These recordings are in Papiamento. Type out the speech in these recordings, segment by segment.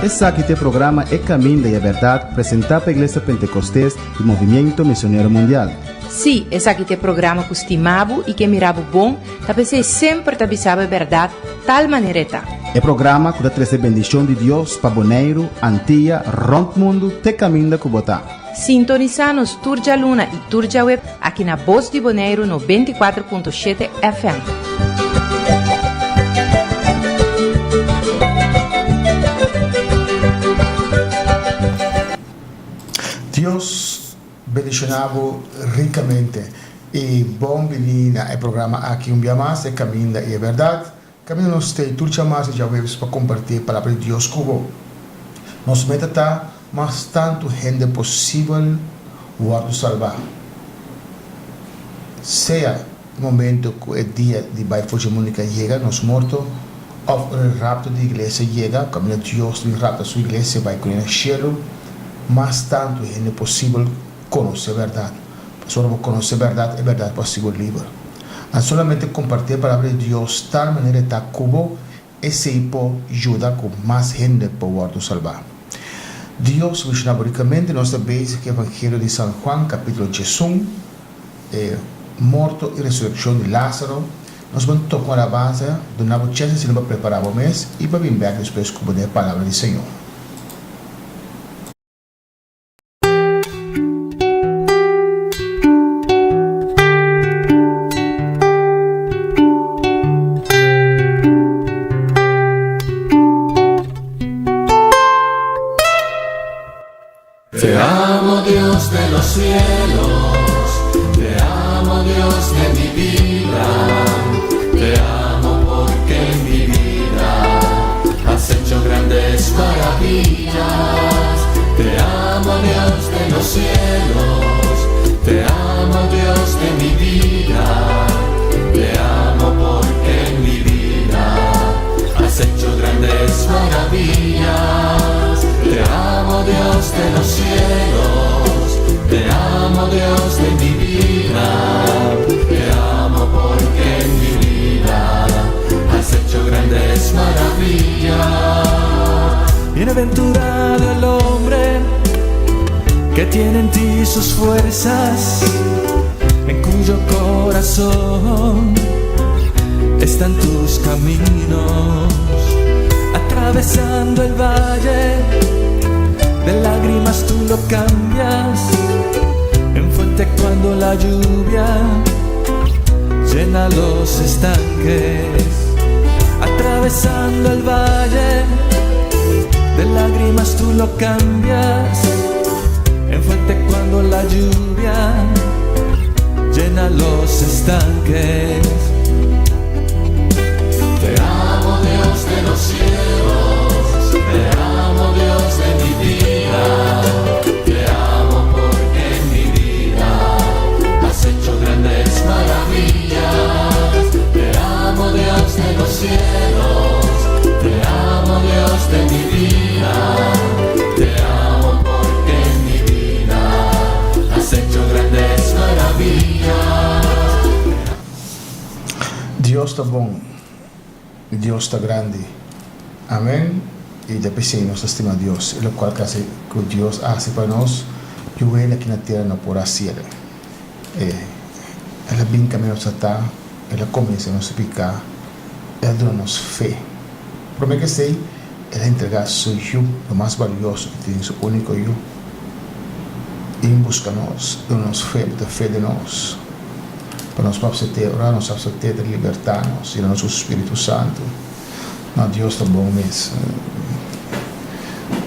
Esaki ta e programa E Caminda y e Berdad presenta pa Iglesia Pentecostes y Movimiento Misionero Mundial. Sí, esaki ta e programa ku stima bo i ke mira bo bon, ta p'esei semper ta bisa bo e bèrdat tal manera e ta. E programa ku ta trese bendishon di Dios pa Boneiru, Antia, rònt mundu te kaminda ku bo ta. Sintonisá nos tur djaluna i tur djaweb aki na Bos di Boneiru 94.7 FM. Dios bendiciona bo ricamente y bon bini na e programa aki un bia mas e caminda y e berdad. Caminda nos stay tur djamas y djaweps pa comparti e palabra di Dios cu bo. Nos meta ta mas tantu hende posibel wordo salba. Sea e momento cu e dia di bai for dje mundo ke a yega, nos morto, of ora e rapto di iglesia yega, caminda Dios bin rapta su iglesia bai cu na cielo, mas tantu hende posibel conoce berdad. Pasobra bo conoce berdad, e berdad por haci bo liber. Nan solamente comparti e palabra di Dios tal manera e ta cu bo, esey por yuda cu mas hende por wordo salba. Dios menciona bo ricamente, nos ta bezig cu e Evangelio di San Juan capitulo 11, e morto y resureccion di Lazaro. Nos bon toca un alabanza, duna bo chance asina pa prepara bo mes y pa bin bek despues cu bo den e palabra di Señor. Te amo Dios de los cielos, te amo Dios de mi vida, te amo porque en mi vida has hecho grandes maravillas. Te amo Dios de los cielos, te amo Dios de mi vida, te amo porque en mi vida has hecho grandes maravillas. Te amo Dios de los cielos, te amo Dios de mi vida, te amo porque en mi vida has hecho grandes maravillas. Bienaventurado el hombre que tiene en ti sus fuerzas, en cuyo corazón están tus caminos, atravesando el valle de lágrimas tú lo cambias en fuente cuando la lluvia llena los estanques, atravesando el valle de lágrimas tú lo cambias en fuente cuando la lluvia llena los estanques. Te amo Dios de los cielos, te amo Dios de mi vida, te amo porque en mi vida has hecho grandes maravillas. Te amo Dios de los cielos, te amo Dios de mi vida, te amo porque en mi vida has hecho grandes maravillas. Dios ta bon y Dios ta grandi. Amen y ta pesey nos ta stima Dios y locual cu haci cu Dios a haci pa nos yu hende aki na tera no por haciel. E El a bin camino nos a ta, El a convence nos di pica, El a duna nos fe. Prome cu esey El a entrega su yu, lo mas balioso cu tin, su unico yu, y busca nos, duna nos fe, bo ta fe den nos. Pa nos por apsept'é, ora nos apsept'é ta libertá nos, yena nos ku su Spiritu Santu. No, Dios ta bon mes.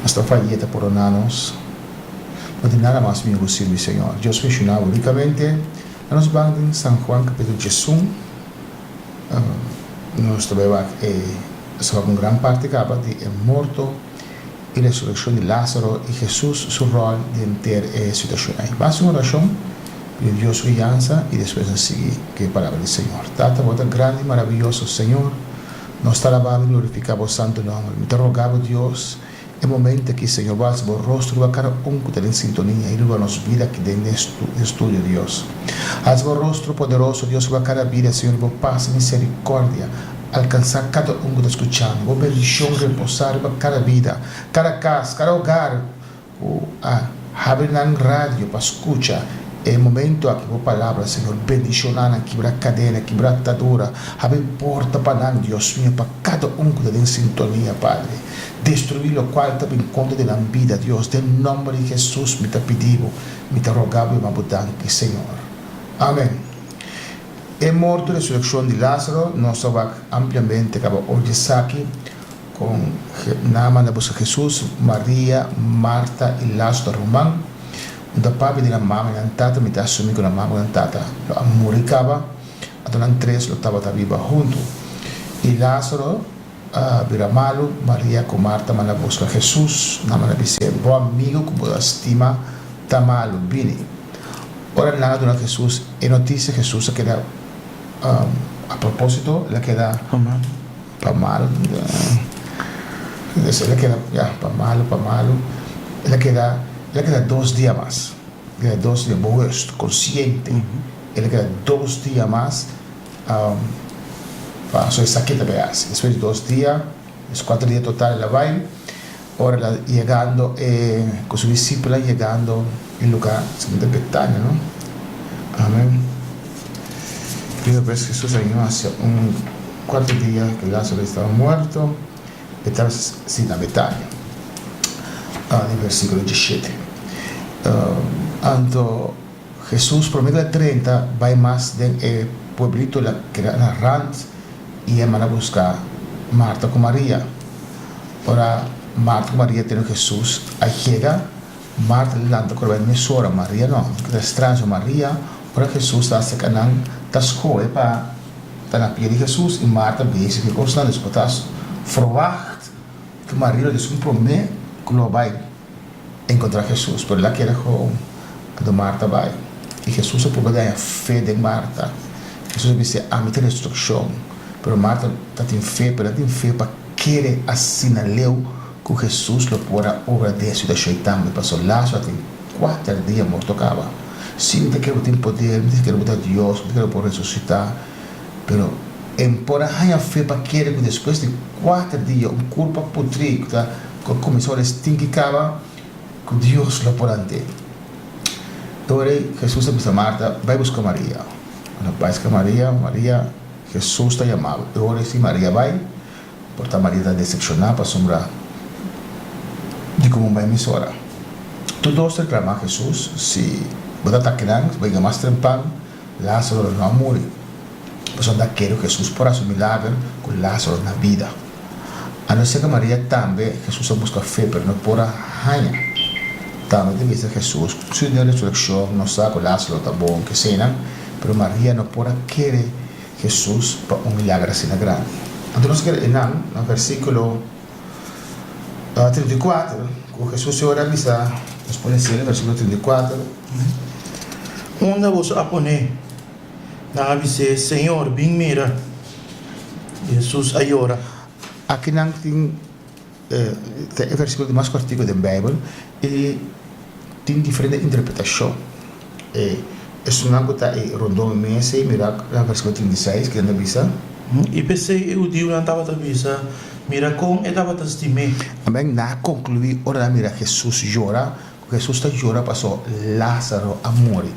Nos ta fay'é ta pordoná nos. No tin nada mas mihó ku sirbi Señor. Dios menshoná bo rikamente na nos ban den San Juan kapítulo diesun. Nos ta bai wak e, nos ta wak un gran parti kaba di e morto i resurekshon di Lázaro i Hesus su ròl den henter e situashon ei. Basa un orashon, pidi Dios su guiansa i despues nos sigui ku e Palabra di Señor. Tata, bo ta grandi i maraviyoso, Señor. Nos ta alabá bo i glorifiká bo santu nòmber. Mi ta rogá bo, Dios, e momento aki, Señor, bo alsa bo rostro riba kada un ku ta den sintonia i riba nos bida aki den e studio, Dios. Alsa bo rostro poderoso, Dios, riba kada bida, Señor, i bo pas i miserikòrdia. Alkansá kada un ku ta skuchando. Bo bendishon reposá riba kada bida, kada kas, kada hogar ku a habri nan radio pa skucha e momento aki bo palabra, Señor. Bendishoná nan, kibra kadena, kibra atadura, habri porta pa nan, Dios mio, pa kada un ku ta den sintonia, Padre. Destruí lokual ta bin kontra di nan bida, Dios. Den nòmber di Hesus mi ta pidi bo, mi ta roga bo i ma bo danki, Señor. Amen. E morto i resurekshon di Lázaro nos a wak ampliamente kaba oye esaki kon nan a manda buska Hesus, Maria, Marta i Lázaro ta ruman. Un ta papia di nan mama i nan tata, mi ta asumi ku nan mama ku nan tata lo a muri kaba, anto nan tres lo tabata biba huntu. I Lázaro a bira malu, Maria ku Marta manda buska Hesus, nan manda bis'é, Bo amigu ku bo ta stima ta malu, bini. Ora nan a duna Hesus e notisia, Hesus a keda, a propósito, el a keda pa malu. El a keda, ya, pa malu, pa malu. El a keda, el a keda dos dia mas. El a keda dos dia, bewust, konsiente. El a keda dos dia mas pa so esaki ta bay hasi. Despues di dos dia, es kuater dia total el a bay. Ora el a yegando e ku su disipelnan yegando e lugá siguiente Betania, no? Amen. Primera bes Hesus a yega hacia un kuarto dia ku Lázaro estaba muerto, e tabata si na Betania. Di versíkulo diesshete. Anto Hesus promé ku el a drenta bai mas den e pueblito el a keda na rant i a manda buska Marta ku Maria. Ora Marta ku Maria tene Hesus a yega, Marta lanta kore bai mesora, Maria no. Nos keda stranjo Maria ora Hesus ta aserka nan ta skohe pa ta na pia di Hesus i Marta bezig ku e kosnan. Dus bo ta ferwagt ku Maria lo des un promé ku lo bai enkontrá Hesus, pero el a keda gewoon. Anto Marta bai i Hesus a purba daña fe den Marta. Hesus a bis'é, Ami ta resurekshon. Pero Marta ta tin fe, pero el a tin fe pa kere asina leu ku Hesus lo por a obra den e situashon ei tambe, pasobra Lázaro a tin kuater dia morto kaba. Sí, mi ta kere bo tin poder, mi ta kere bo ta Dios, mi ta kere bo por resusitá, pero e por a haña fe pa kere ku despues di kuater dia un kurpa putrí ku ta ku a kuminsá ora e stinki kaba, ku Dios lo por hant'é. E ora ei Hesus a bisa Marta, Bai buska Maria. Ora bai buska Maria, Maria, Hesus ta yama bo. E ora ei si Maria bai, por ta Maria ta desepshoná pasobra di komo bai mesora. Tur dos ta reklamá Hesus, Si bo ta ta kinan, bo yega mas trempan, Lázaro lo no a muri. Pasobra nan ta kere ku Hesus por hasi un milager ku Lázaro na bida. A no ser ku Maria tambe Hesus a buska fe, pero no por a haña. Tambe ta bisa Hesus ku si den resurekshon nos sa ku Lázaro ta bon kesenan, pero Maria no por a kere Hesus pa un milager asina grandi. Anto nos kere einan na versíkulo 34 ku Hesus e ora a bisa, nos pone asina versíkulo 34. Unda boso a pon'é? Nan a bis'é, Señor, bin mira. Hesus a yora. Aki nan tin ta e versíkulo di mas kòrtiku den Beibel i tin diferente interpretashon. E esunnan ku ta e rondó mi mes ei mira na versíkulo 36 kinan ta bisa. I p'esei e hudiunan tabata bisa, Mira kon e tabata stim'é. Amen. Nan a konkluí ora nan a mira Hesus yora Ku Hesus ta yora paso Lázaro a muri.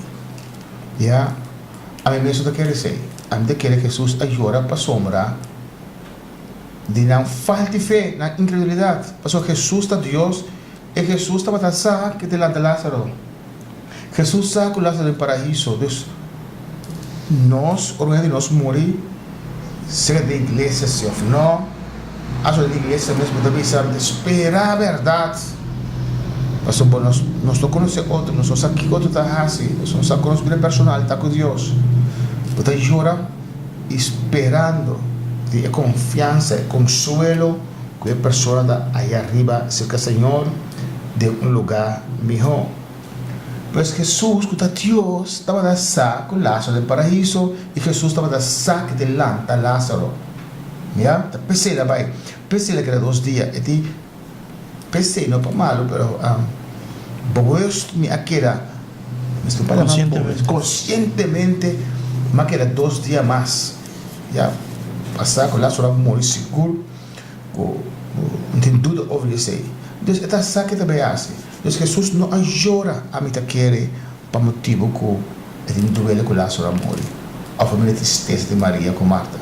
Ya, ami mes no ta kere esei. Ami ta kere Hesus a yora pasobra di nan falta di fe, nan inkredulidat. Pasobra Hesus ta Dios i Hesus tabata sa ke ta lanta Lázaro. Hesus sa ku Lázaro den paraíso. Dus, nos, ora un hende di nos muri, sea den iglesia si òf no, Aso den iglesia mes bo ta bisa mi ta spera bèrdat pasobra bo nos no konosé otro, nos no sa kiko otro ta hasi, nos no sa kon nos bida personal ta ku Dios. Bo ta yora i sperando di e konfiansa, e konsuelo ku e persona ta aya riba serka Señor den un lugá mihó. Pues Hesus ku ta Dios tabata sa ku Lázaro den paraíso i Hesus tabata sa ke ta lanta Lázaro. Ya, ta p'esei el a bai. P'esei el a keda dos dia. E di, P'esei, no pa malu, pero bewust mi a keda, mester un palabra, konsientemente mi a keda dos dia mas. Ya. A sa ku Lázaro a muri sigur ku no tin duda over di esei. Dus e ta sa ke ta bai hasi. Dus Hesus no a yora, ami ta kere, pa motibu ku e tin duele ku Lázaro a muri òf pa mira tristesa di Maria ku Marta.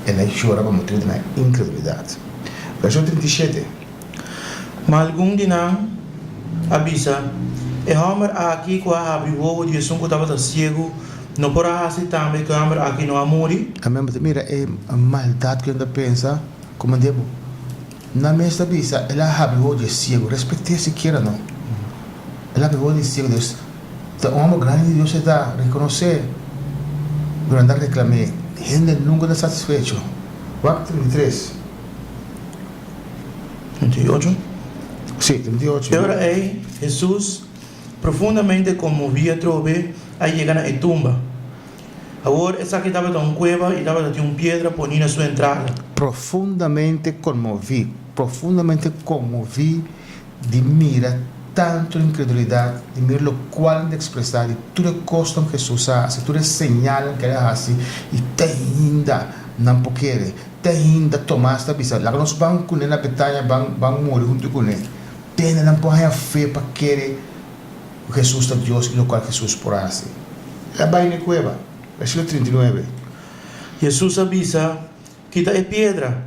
El a yora pa motibu di nan inkredulidat. Versíkulo 37. Ma algun di nan a bisa, E hòmber aki ku a habri wowo di esun ku tabata siegu, no por a hasi tambe ku e hòmber aki no a muri? Amen. Bo ta mira e maldat ku nan ta pensa? Komo den bo? Nan mes ta bisa, El a habri wowo di e siegu. Respet'é sikiera no. El a habri wowo di e siegu. Dus, ta un hòmber grandi di Dios e ta. Rekonosé. Pero nan ta reklam'é. Hende nunka ta satisfecho. Wak 33. 38. Sí, 38. E ora ei, Hesus, profundamente konmoví atrobe, a yega na e tumba. Awor, esaki tabata un kueba i tabata tin un piedra poní na su entrada. Profundamente konmoví, profundamente konmoví di mira tantu inkredulidat, di mira lokual nan ta ekspresá, di tur e kosnan ku Hesus a hasi, tur e señalnan ku el a hasi, i te ainda nan por kere. Te ainda Tomas ta bisa, Laga nos ban kuné na Betania, ban ban muri huntu kuné. Te ainda nan por haña fe pa kere ku Hesus ta Dios i lokual Hesus por hasi. El a bai na e kueba. Versíkulo 39. Hesus a bisa, Kita e piedra.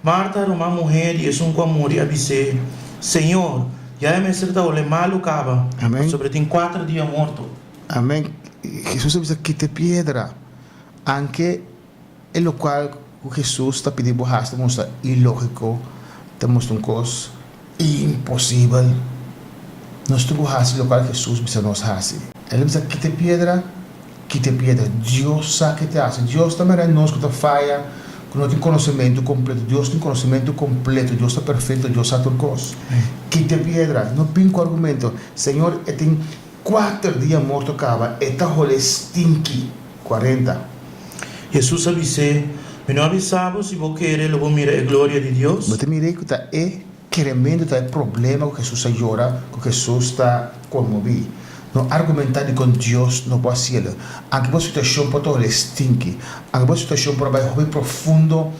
Marta, ruman muhé di esun ku a muri, a bis'é, Señor, ya e mester ta hole malu kaba, Amén. pasobra e tin kuater dia morto. Amén. Hesus a bisa, Kita e piedra. Anke E lokual ku Hesus ta pidi bo hasi ta mustra ilógiko, ta mustra un kos imposibel. Nos tin ku hasi lokual Hesus bisa nos hasi. El a bisa, Kita e piedra, kita e piedra. Dios sa ke ta hasi. Dios ta mira nos ku ta faya, ku no tin konosementu kompleto. Dios tin konosementu kompleto. Dios ta perfekto. Dios sa tur kos. Kita e piedra. No bin ku argumento, Señor, e tin Kuater dia morto kaba, e ta hole stinki. 40. Hesus a bis'é, Mi no a bisa bo, si bo kere, lo bo mira e gloria di Dios? Bo ta mira ku ta e kerementu ta e problema ku Hesus a yora, ku Hesus ta konmoví. No argumentá dikon Dios no por hasiel. Anke bo situashon por ta hole stinki, anke bo situashon por a bai hopi profundo,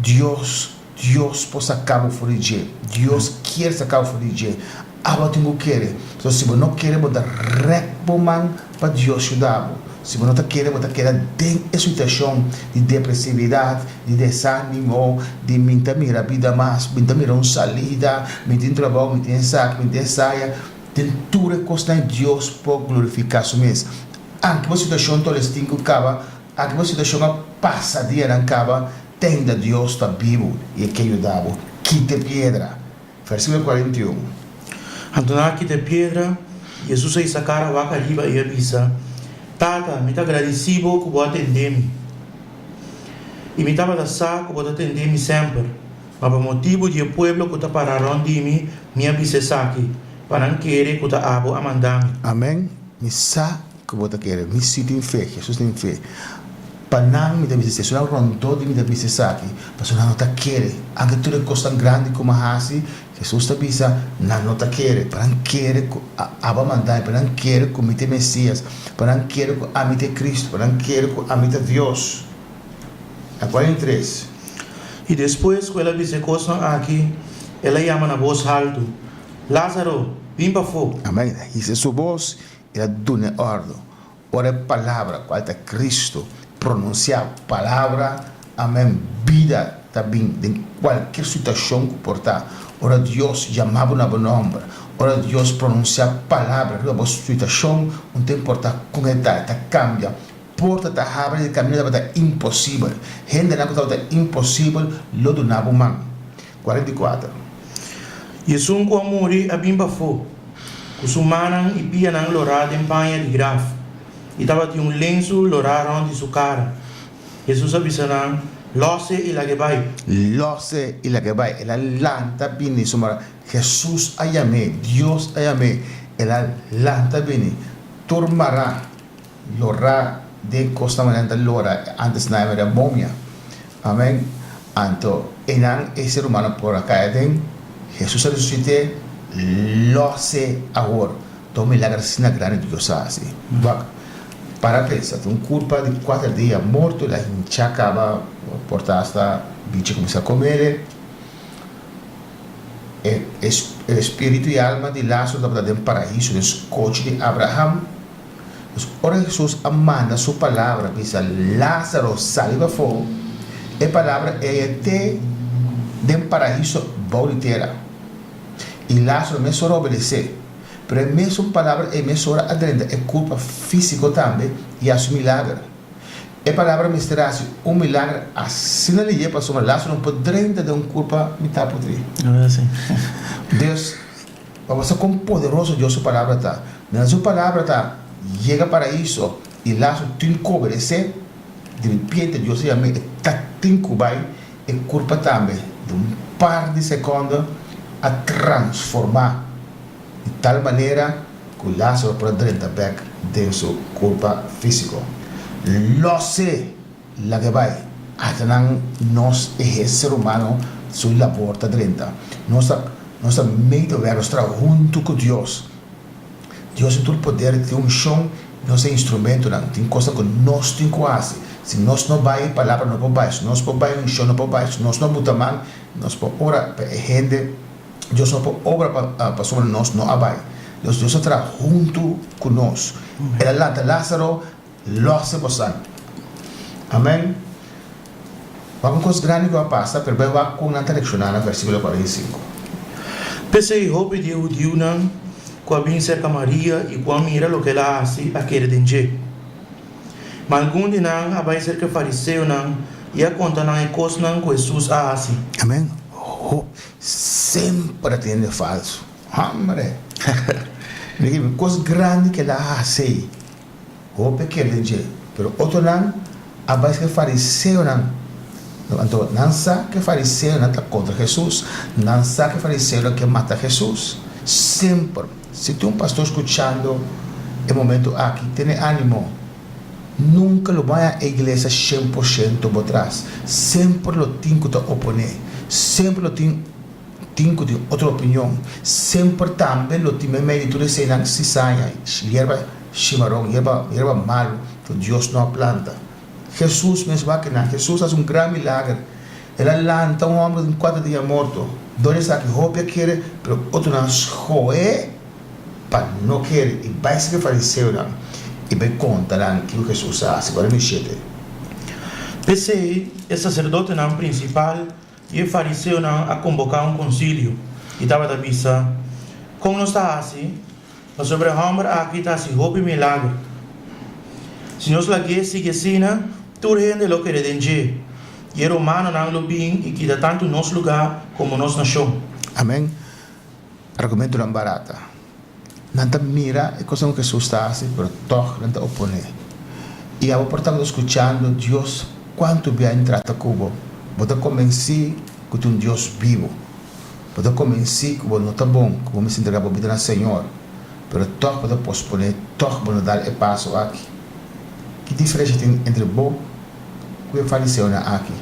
Dios, Dios por saca bo for di dje. Dios kier saca bo for di dje. Abo tin cu kere. So si bo no kere bo ta rek bo man pa Dios yuda bo. Si bo no ta kere bo ta keda den e situacion di depresividad, di desanimo, di mi ta mira bida mas, mi ta mira un salida, mi tin trabao, mi tin esaki, mi tin esaya. Den tur e cosnan Dios por glorifica su mes. Anke bo situacion tolestin cu caba, Aki bo situashon a pasa dianan kaba, tenda Dios ta bibu i e ke yuda bo. Kita e piedra. Versíkulo 41. Anto nan a kita e piedra, Hesus a hisa kara wak ariba i a bisa, Tata, mi ta gradisí bo ku bo a tendé mi. I mi tabata sa ku bo ta tendé mi semper, ma pa motibu di e pueblo ku ta pará rònt di mi, mi a bisa esaki, pa nan kere ku ta abo a manda mi. Amèn. Mi sa Ku bo ta kere? Mi si tin fe, Hesus tin fe. Pa nan mi ta bisa esei, su nan rondó di mi ta bisa esaki, pasobra nan no ta kere. Anke tur e kosnan grandi ku mi a hasi, Hesus ta bisa, nan no ta kere. Pa nan kere ku Abba a manda mi, pa nan kere ku mi ta e Mesias, pa nan kere ku ami ta e Kristu, pa nan kere ku ami ta Dios. Na 43. I despues ku el a bisa e kosnan aki, el a yama na bos haltu, Lázaro, bin pafó! Amèn. Hisa su bos El a duna e òrdu. Ora e Palabra, kual ta Kristu, pronunsiá palabra, amèn, bida ta bin den kualkier situashon ku por ta. Ora Dios yama bo na bo nòmber, ora Dios pronunsiá palabra riba bo situashon, un ta importá kon e ta, e ta kambia. Porta ta habri di kaminda tabata imposibel. Hendenan ku tabata imposibel lo duna bo man. 44. I esun ku a muri a bin pafó, ku su mannan i pianan lorá den paña di graf, i tabatin un lensu lorá rònt di su kara. Hesus a bisa nan, Lòs'e i lag'e bai. Lòs'e i lag'e bai. El a lanta bini su mara. Hesus a yam'é, Dios a yam'é. El a lanta bini. Tur mará lorá den kosnan manera nan ta lora ántes nan a mira momia. Amen. Anto einan e ser humano por a kai aden, Hesus a resusit'é, lòs'é awor. Ta un milager asina grandi Dios a hasi. Wak. Para pensa, ta un kurpa di kuater dia morto, el a hinchá kaba, por ta asta bichi kuminsá kom'el. E e spiritu i alma di Lázaro tabata den paraíso, den skochi di Abraham. Dus ora Hesus a manda su palabra bisa Lázaro sali pafó, e palabra ei a te den paraíso bou di tera. I Lázaro mesora a obedesé. Pero e mesun palabra ei mesora a drenta e kurpa físiko tambe i hasi un milager. E palabra mester hasi un milager asina lihé pasobra Lázaro no por drenta den un kurpa mitá putrí. Dus, pa bo sa kon poderoso Dios su palabra ta, mira su palabra ta yega paraíso i Lázaro tin ku obedesé, di ripiente Dios a yam'é, e ta tin ku bai E kurpa tambe den un par di sekondo a transformá di tal manera ku Lázaro por a drenta bèk den su kurpa físiko. Lòs'é lag'é bai. Ata nan nos e ser humano su labor ta drenta. Nos ta nos ta medewerk, nos traha huntu ku Dios. Dios tin tur poder, tin unshon, nos ta instrumentonan. Tin kosnan ku nos tin ku hasi. Si nos no bai, e palabra no por bai. Si nos por bai, unshon no por bai. Si nos no buta man, nos por ora pa e hende, Dios no por obra pa pasobra nos no a bai. Dios Dios a traha huntu ku nos. El a lanta Lázaro, lòs e bosan. Amèn. Wak un kos grandi ku a pasa, pero bai wak kon nan ta reakshoná na versíkulo 45. P'esei hopi di e hudiunan ku a bin serka Maria i ku a mira loke el a hasi a kere den dje. Ma algun di nan a bai serka e fariseonan i a konta nan e kosnan ku Hesus a hasi. Amèn. Hopi semper a tende falsu. Hombre! Mira ki kos grandi ku el a hasi. Hopi a kere den dje, pero otronan a bai ku e fariseonan. Anto nan sa ku e fariseonan ta kontra Hesus, nan sa ku e fariseonan ke mata Hesus. Semper, si tin un pastor skuchando e momento aki, tene ánimo. Nunka lo bai a e iglesia 100% bo tras. Semper lo tin ku ta oponé. Semper lo tin. Tin ku tin otro opinion. Semper tambe lo tin meimei di tur eseinan sisaña, yerba shimaron, yerba, yerba malu ku Dios no a planta. Hesus mes wak nan. Hesus hasi un gran milager. El a lanta un hòmber ku tin kuater dia morto. Dor di esaki hopi a kere, pero otronan a skohe pa no kere i bai serka e fariseonan i bai konta nan kiko Hesus a hasi. 47. P'esei e saserdotenan prinsipal I e fariseonan a komboká un konsilio i tabata bisa, Kon nos ta hasi? Pasobra e hòmber aki ta hasi hopi milager. Si nos lag'é sigui asina, tur hende lo kere den dje, i e romanonan lo bin i kita tantu nos lugá komo nos nashon. Amèn. Argumentonan barata. Nan ta mira e kosnan ku Hesus ta hasi, pero tòg nan ta oponé. I abo por tabata skuchando Dios kuantu bia e trata ku bo. Bo ta konvensí ku tin un Dios bibu. Bo ta konvensí ku bo no ta bon, ku bo mester entregá bo bida na Señor, pero tòg bo ta posponé, tòg bo no dal e paso aki. Ki diferensha tin entre bo ku e fariseonan aki?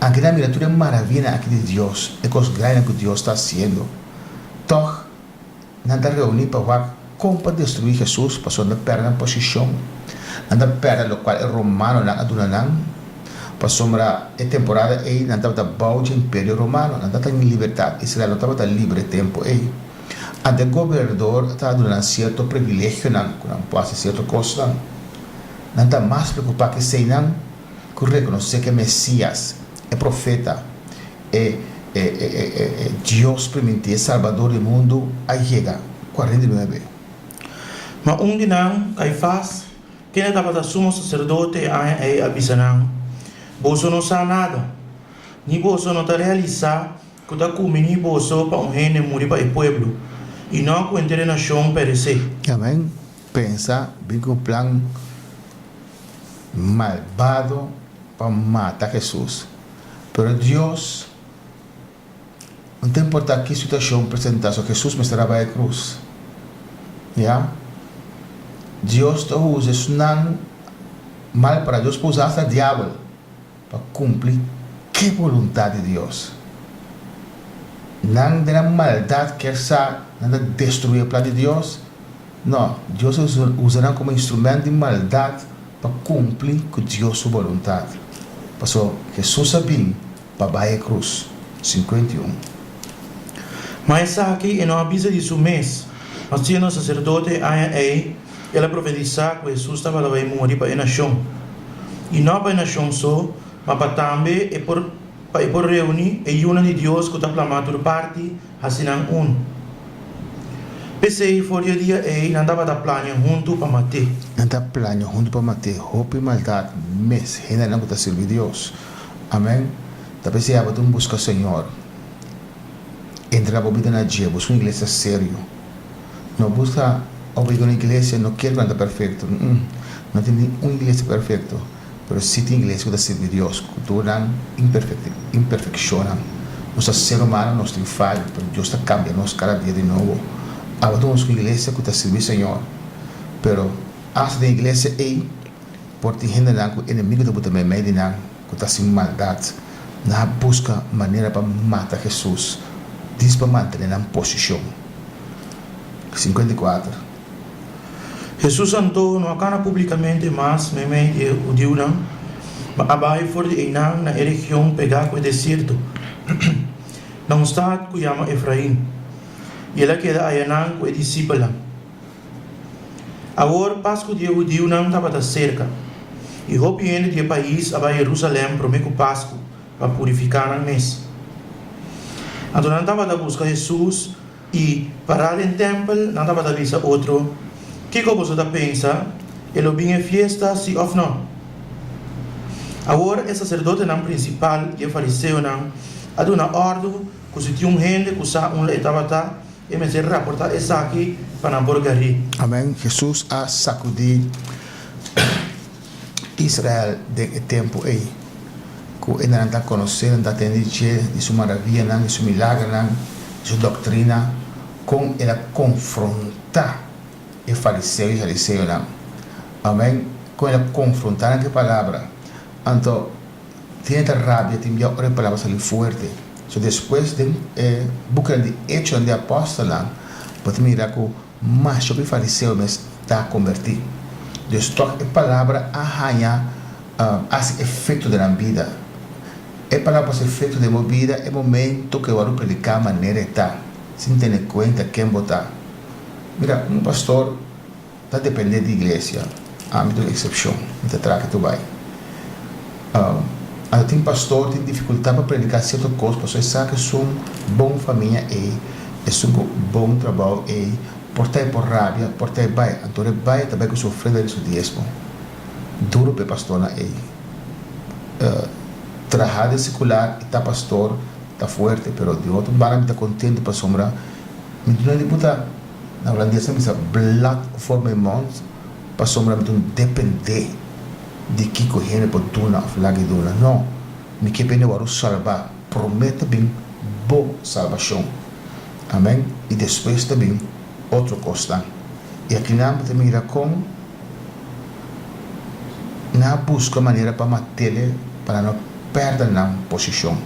Anke nan mira tur e maravianan aki di Dios, e kos grandinan ku Dios ta hasiendo, tòg Nan ta reuní pa wak kon pa destruí Hesus pasobra nan ta pèrdè nan posishon, nan ta pèrdè lokual e romanonan a duna nan, pasobra e temporada ei nan tabata bou dje Imperio Romano, nan tabata den libertat, Israel no tabata libre e tempu ei. Anto e gobernador ta duna nan sierto privilegionan ku nan por hasi sierto kosnan. Nan ta mas preokupá ku eseinan ku rekonosé ku e Mesias, e profeta, E e e e e Dios primintí e Salbador di mundu a yega. 49. Ma un di nan, Kaifas, kende tabata sumo saserdote e aña ei, a bisa nan, Boso no sa nada, ni boso no ta realisá ku ta kumbiní boso pa un hende muri pa e pueblo, i no ku henter e nashon peresé. Amen. Pensa bin ku un plan malbado pa mata Hesus. Pero Dios, no ta importa ki situacion presenta, so Jesus mester a bai e cruz. Ya. Dios ta usa esnan mal para, Dios por usa hasta diabel pa cumpli ke boluntad di Dios. Nan den nan maldad kier sa nan ta destrui e plan di Dios? No, Dios a usa nan como instrument di maldad. pa kumpli ku Dios su boluntat. Pasobra Hesus a bin pa bai e krus. 51. Ma esaki e no a bisa di su mes, ma siendo saserdote e aña ei, el a profetisá ku Hesus tabata bai muri pa e nashon. I no pa e nashon so, ma pa tambe e por pa e por reuní e yunan di Dios ku ta plamá tur parti, hasi nan unu. P'esei, for di e dia ei nan tabata plania huntu pa mat'é. Nan ta plania huntu pa mat'é. Hopi maldat mes hendenan ku ta sirbi Dios. Amen. Ta p'esei abo tin buska Señor. Entrega bo bida na dje. Buska un iglesia serio. No buska abo yega un iglesia no kier ku nan ta perfekto. No tin ni un iglesia perfekto. Pero si tin iglesia ku ta sirbi Dios ku tur nan imperfekshonnan. Nos ta ser humano, nos tin fayo, pero Dios ta kambia nos kada dia di nobo. Abo ta un iglesia ku ta sirbi Señor, pero asta den iglesia ei por tin hendenan ku enemigo ta buta meimei di nan ku ta hasi maldat. Nan a buska manera pa mata Hesus dis pa mantené nan posishon. 54. Hesus anto no a kana publikamente mas meimei di e hudiunan, ma a bai for di einan na e region pegá ku e desierto, na un stat ku yama Efrain, i el a keda ayanan ku e disipelnan. Awor Pasku di e hudiunan tabata serka, i hopi hende di e pais a bai Herusalèm promé ku Pasku pa purifiká nan mes. Anto nan tabata buska Hesus. I pará den tèmpel, nan tabata bisa otro, Kiko boso ta pensa? E lo bin e fiesta, sí òf nò? Awor e saserdotenan prinsipal i e fariseonan a duna òrdu ku si tin un hende ku sa unda e tabata, e mester raportá esaki pa nan por gar'é. Amèn. Hesus a sakudí Israel den e tempu ei, ku e nan ta konosé, nan ta tende di dje, di su maravianan, di su milagernan, di su doktrina, kon el a konfrontá e fariseo i sadiseonan. Amèn. Kon el a konfrontá nan ku e palabra. Anto, tin e ta rabia, tin bia ora e palabra sali fuerte. So, despues den e bukinan di Echonan di Apòstelnan, bo ta mira ku Masha hopi fariseo mes ta kombertí. Dus tòg e palabra a haña hasi efekto den nan bida. E palabra por hasi efekto den bo bida e momento ku e wòrdu prediká manera e ta, sin tene kuenta ken bo ta. Mira, un pastor ta dependé di iglesia. Ami ta un eksepshon, mi ta traha kitu bai. Anto tin pastor tin difikultat pa prediká sierto kos pasobra e sa ku esun bon famia ei, esun ku bon trabou ei, por ta e por rabia, por ta e bai. Anto ora e bai e ta bai ku su ofrenda di su diesmo. Duru pa e pastornan ei. Traha den sekular i ta pastor ta fuerte, pero di otro banda mi ta kontento pasobra mi duna di buta, na hulandes nan bisa blad voor mijn mond, Pasobra mi ta un dependé di kiko hende por duna òf laga duna. No, mi ke bende wòrdu salbá. Promé ta bin bo salbashon. Amèn. I despues ta bin otro kosnan. I akinan bo ta mira kon nan a buska manera pa mat'El pa nan no pèrdè nan posishon.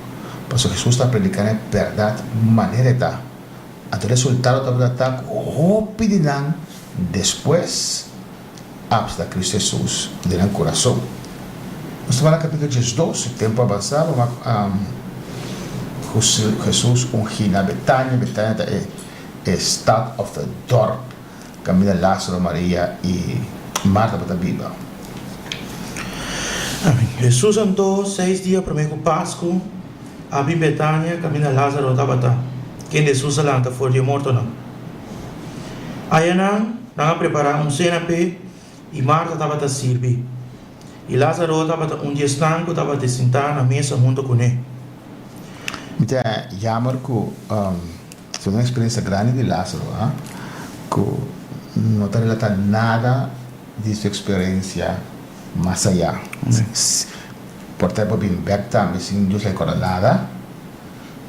Pasobra Hesus ta prediká nan e bèrdat manera e ta. Anto resultado tabata ta ku hopi di nan despues apsta Cristo Hesus den nan kurason. Nos ta wak na kapítulo 12, e tempu a bansá, bo wak Hesus ungí na Betania. Betania ta e stat òf e dòrp kaminda Lázaro, Maria i Marta tabata biba. Hesus anto seis dia promé ku Pasku a bin Betania kaminda Lázaro tabata, kende Hesus a lanta for di e mortonan. Ayanan nan a prepará un sena p'e i Marta tabata sirbi, i Lázaro tabata un di esnan ku tabata sintá na mesa huntu kuné. Mi ta jammer ku Ta un experiencia grandi di Lázaro, ha, cu no ta relata nada di su experiencia mas aya. Por ta e por bin bek tambe sin Dios a recorda nada,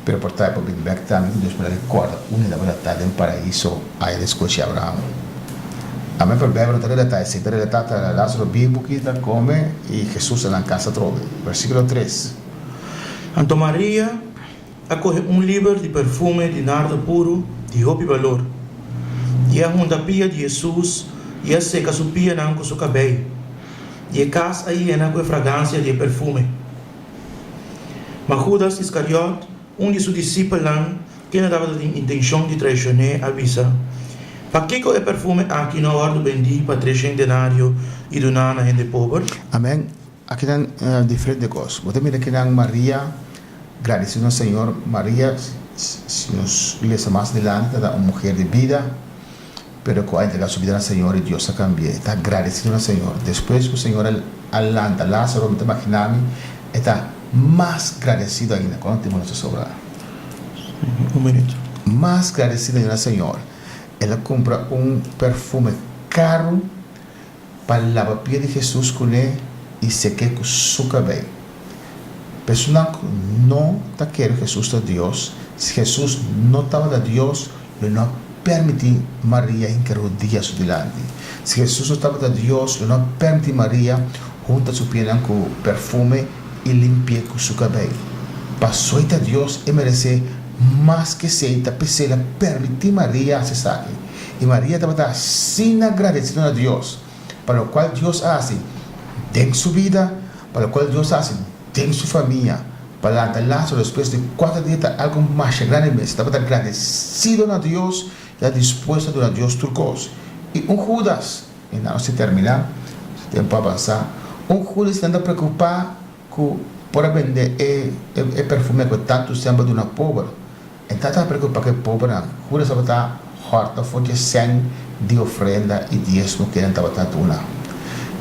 pero por ta e por bin bek tambe cu Dios por a recorda unda e tabata ta den paraiso aya den scochi Abraham. Amen, pero Bijbel no ta relata esey, ta relata ta Lázaro bibu ki ta come y Jesus ta nan casa atrobe. Versiculo tres. Anto Maria A kohe un liber di perfume di nardo puru di hopi balor, i a hunta pia di Hesus i a seka su pianan ku su kabei. I e kas a yena ku e fragansia di e perfume. Ma Hudas Iskariòt, un di su disipelnan, kende tabata tin intenshon di traishon'é, a bisa, Pakiko e perfume aki no a wòrdu bendí pa treshen denario i duná na hende pober? Amèn. Aki nan diferente kos. Bo ta mira kinan Maria gradisido na Señor. Maria, si nos lesa mas dilanti, ta un muher di bida, pero ku a entrega su bida na Señor i Dios a kambi'é. E ta gradisido na Señor. Despues ku Señor a lanta Lázaro, mi ta magina mi, e ta mas gradisido ainda. Kuantu tempu nos ta sobra? Un minuto. Mas gradisido ainda na Señor. El a kumpra un perfume karu. Pa laba pia di Hesus kuné i sek'é ku su kabei. Personanan ku no ta kere Hesus ta Dios, si Hesus no tabata Dios, lo no a permití Maria hinka rodia su dilanti. Si Hesus no tabata Dios, lo no a permití Maria hunta su pianan ku perfume i limpi'é ku su kabei. Paso e ta Dios, e meresé mas ku esei, ta p'esei el a permití Maria hasi esaki. I Maria tabata asina gradesido na Dios pa lokual Dios a hasi den su bida, pa lokual Dios a hasi den su famia, pa lanta Lázaro despues di kuater dia ta algu masha grandi mes. E tabata gradesido na Dios i a dispuesto a duna Dios tur kos. I un Judas, i nan nos ta terminá, tempu a avansá, un Judas nan ta preokupá ku por a bende e e perfume ku tantu semper duna pober. E tata a preocupa cu e pobernan. Judas tabata horta for dje sèn di ofrenda i diesmo cu nan tabata duna.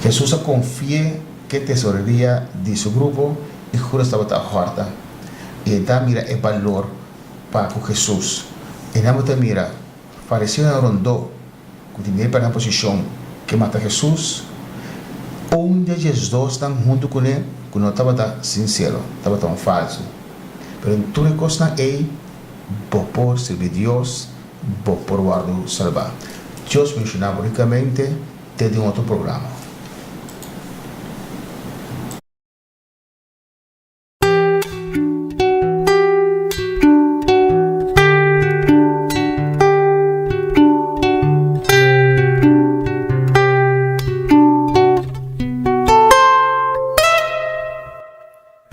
Jesus a confi'é cu e tesoreria di su grupo i Judas tabata horta. I e ta mira e balor pa cu Jesus. I nan bo ta mira fariseonan rondó cu tin den pa nan posicion ke mata Jesus, un di e diesdosnan huntu cune cu no tabata sincero, tabata un falso. Pero den tur e cosnan ey, bo por sirbi Dios, bo por wordo salba. Dios bendiciona bo ricamente te den otro programa.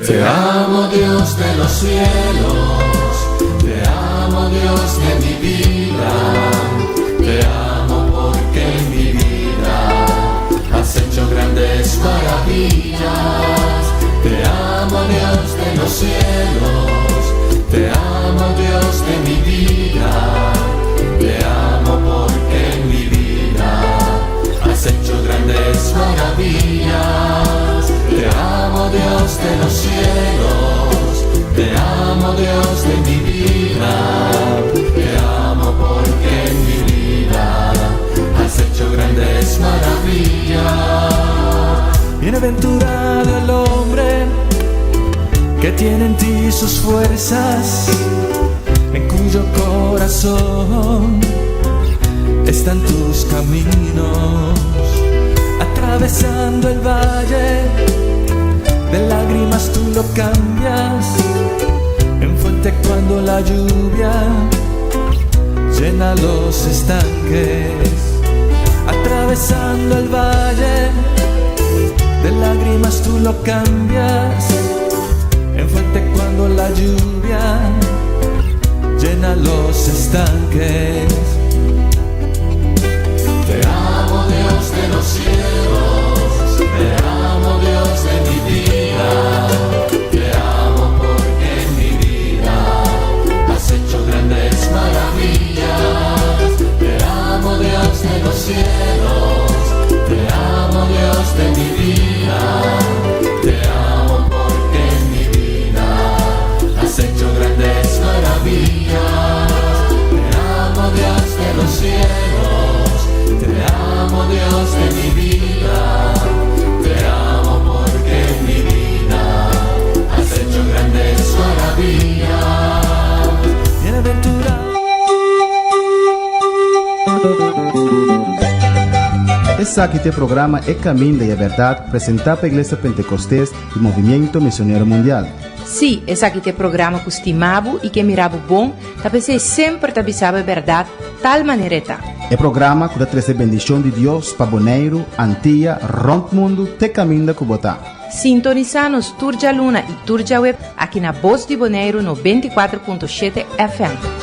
Te amo Dios de los cielos, te amo Dios de mi vida, te amo porque en mi vida has hecho grandes maravillas. Te amo Dios de los cielos, te amo Dios de mi vida, te amo porque en mi vida has hecho grandes maravillas. Te amo Dios de los cielos, te amo Dios de mi vida, te amo porque en mi vida has hecho grandes maravillas. Bienaventurado el hombre que tiene en ti sus fuerzas, en cuyo corazón están tus caminos. Atravesando el valle de lágrimas tú lo cambias en fuente cuando la lluvia llena los estanques. Atravesando el valle de lágrimas tú lo cambias en fuente cuando la lluvia llena los estanques. Te amo Dios de los cielos, te amo Dios de mi vida, te amo porque en mi vida has hecho grandes maravillas. Te amo Dios de los cielos, te amo Dios de mi vida, te amo porque en mi vida has hecho grandes maravillas. Te amo Dios de los cielos, te amo Dios de mi vida, te amo porque en mi vida has hecho grandes maravillas. Bienaventurado. Esaki ta e programa E Caminda y e Berdad presenta pa Iglesia Pentecostes y Movimiento Misionero Mundial. Sí, esaki ta e programa ku stima bo i ke mira bo bon, ta p'esei semper ta bisa bo e bèrdat tal manera e ta. E programa ku ta trese bendishon di Dios pa Boneiru, Antia, rònt mundu te kaminda ku bo ta. Sintonisá nos tur djaluna i tur djaweps aki na Bos di Boneiru 94.7 FM.